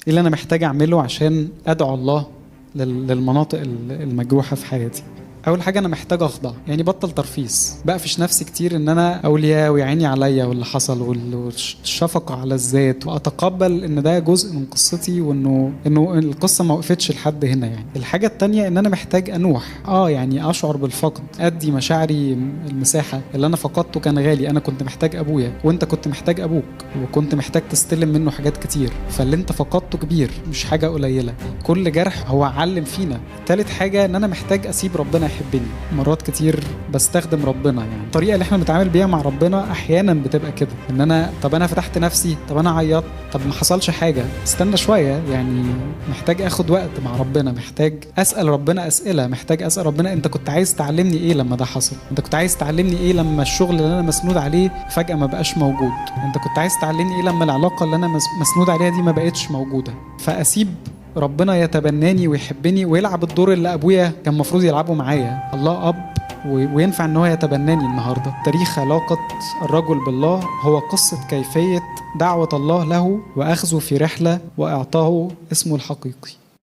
ايه اللي انا محتاج اعمله عشان ادعو الله للمناطق المجروحه في حياتي؟ اول حاجة انا محتاج اخضع، يعني بطل ترفيس، بقفش نفسي كتير ان انا اقول يا ويا عيني عليا واللي حصل والشفقة على الذات، واتقبل ان ده جزء من قصتي وانه القصة ما وقفتش لحد هنا. يعني الحاجة التانية ان انا محتاج انوح، يعني اشعر بالفقد، ادي مشاعري المساحة، اللي انا فقدته كان غالي، انا كنت محتاج ابويا وانت كنت محتاج ابوك وكنت محتاج تستلم منه حاجات كتير، فاللي انت فقدته كبير مش حاجة قليله، كل جرح هو علم فينا. تالت حاجة ان انا محتاج اسيب ربنا يحبني. مرات كتير بستخدم ربنا، يعني الطريقة اللي احنا بنتعامل بيها مع ربنا احيانا بتبقى كده، ان انا طب انا فتحت نفسي، طب انا عيطت، طب ما حصلش حاجة، استنى شوية، يعني محتاج اخد وقت مع ربنا، محتاج اسال ربنا اسئلة، محتاج اسال ربنا انت كنت عايز تعلمني ايه لما ده حصل، انت كنت عايز تعلمني ايه لما الشغل اللي انا مسنود عليه فجاة ما بقاش موجود، انت كنت عايز تعلمني ايه لما العلاقة اللي انا مسنود عليها دي ما بقتش موجودة. فاسيب ربنا يتبناني ويحبني ويلعب الدور اللي ابويا كان المفروض يلعبه معايا. الله اب وينفع ان هو يتبناني النهارده. تاريخ علاقة الرجل بالله هو قصة كيفية دعوه الله له واخذه في رحله واعطاه اسمه الحقيقي.